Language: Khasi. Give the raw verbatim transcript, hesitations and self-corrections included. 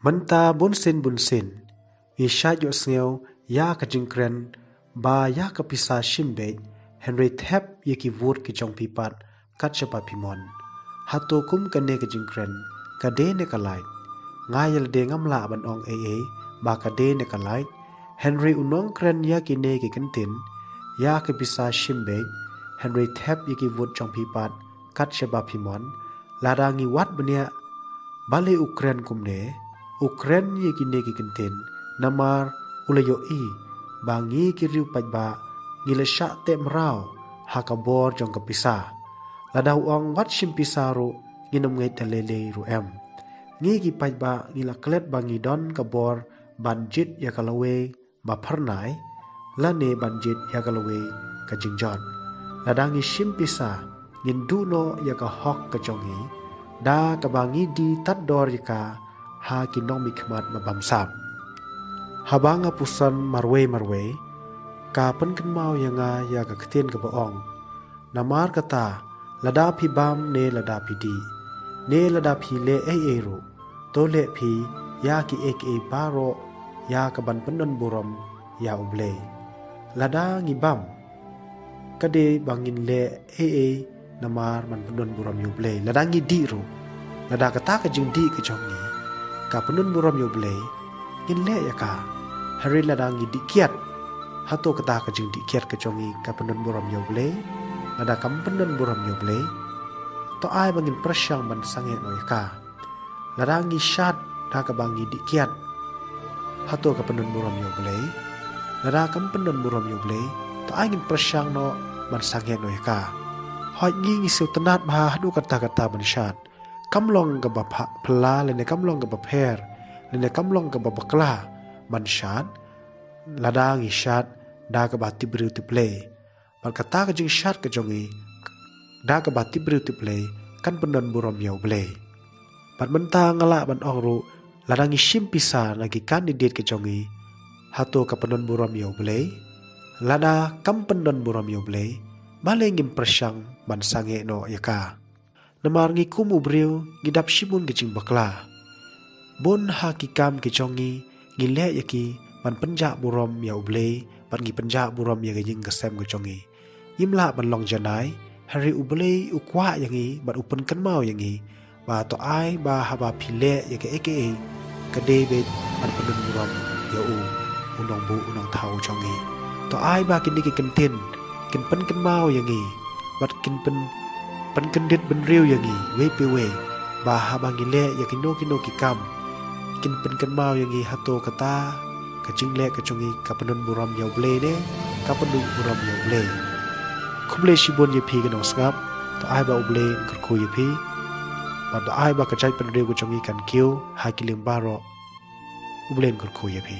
Mynta bunsien bunsien ngi shait ïohsngew ïa ka jingkren ba ïa ka pisa shim beit, hynrei thep ïa ki vote ki jong phi pat kat shaba phi mon. Hato kum kane ka jingkren ka dei ne ka lait? Nga ïa lade ngam lah ban ong ei ei ba ka dei ne ka lait, hynrei u nongkren ïa kine ki kyntien, ïa ka pisa shim beit, hynrei thep ïa ki vote jong phi pat kat shaba phi mon. Lada ngi wad bniah, balei u kren kumne? U kren ïa kine ki kyntien namar u la ïohi ba ngi ki riew paidbah ngi la shah teh mraw ha ka bor jong ka pisa. Lada u ong wat shim pisa ruh ngin ym ngeit da lei lei ruh em. Ngi ki paidbah ngi la klet ba ngi don ka bor ban jied ïa ka lawei ba phyrnai lane ban jied ïa ka lawei ka jingjot. Lada ngi shim pisa ngin duh noh ïa ka hok ka jong ngi da kaba ngi die tad dor ïa ka ha ki nongmihkhmat ba bamsap. Haba nga puson marwei marwei, ka pynkynmaw ïa nga ïa ka ktien kaba ong, namar kata, lada phi bam ne lada phi dih ne lada phi leh ei ei ruh, to leh phi ïa kiei kiei baroh ïa ka ban pyndon burom ïa U Blei. Lada ngi bam, ka dei ba ngin leh ei ei namar ban pyndon burom ïa U Blei. Lada ngi dih ruh, lada kata ka jingdih ka jong ngi ka pyndon burom ïa U Blei, ngin leh ïa ka. Hynrei lada ngi dih kiad, hato kata ka jingdih kiad ka jong ngi ka pyndon burom ïa U Blei? Lada kam pyndon burom ïa U Blei, to ai ba ngin pyrshang ban sangeh noh ïa ka. Lada ngi shad da kaba ngi dih kiad, hato ka pyndon burom ïa U Blei? Lada kam pyndon burom ïa U Blei, to ai ngin pyrshang noh ban sangeh noh ïa ka. Hooid, ngi ngi sngewtynnat bha haduh katta katta ban shad. Kam long kaba pha-, phylla lane kam long kaba pher lane kam long kaba bakla ban shad, lada ngi shad da kaba tip briew tip Blei. Bad kata ka jingshad ka jong ngi da kaba tip briew tip Blei kan pyndon burom ïa U Blei. Bad mynta nga lah ban ong ruh, lada ngi shim pisa na ki candidate ka jong ngi, hato ka pyndon burom ïa U Blei? Lada kam pyndon burom ïa U Blei, balei ngim pyrshang ban sangeh noh ïa ka? Namar ngi kum u briew ngi dap shibun ki jingbakla. Bun ha ki kam ki jong ngi ngi leh ïa ki ban pynjah burom ïa U Blei, bad ngi pynjah burom ïa ka ïing ka sem ka jong ngi. Ngim lah ban long janai, hynrei U Blei u kwah ïa ngi bad u pynkynmaw ïa ngi ba to ai ba haba phi leh ïa kaei kaei, ka dei beit ban pyndon burom ïa u, u nongbuh u nongthaw jong ngi. To ai ba kine ki kyntien kin pynkynmaw ïa ngi bad kin pyn-, pynkyndit bynriew ïa ngi wei pa wei, ba haba ngi leh ïa kino kino ki kam, kin pynkynmaw ïa ngi hato kata ka jingleh ka jong ngi ka pyndon burom ïa U Blei ne ka pynduh burom ïa U Blei. Khublei shibun ïa phi ki nongsngap. To ai ba U Blei un kyrkhu ïa phi. Bad to ai ba ka jaitbynriew ka jong ngi kan kiew ha ki liang baroh. U Blei un kyrkhu ïa phi.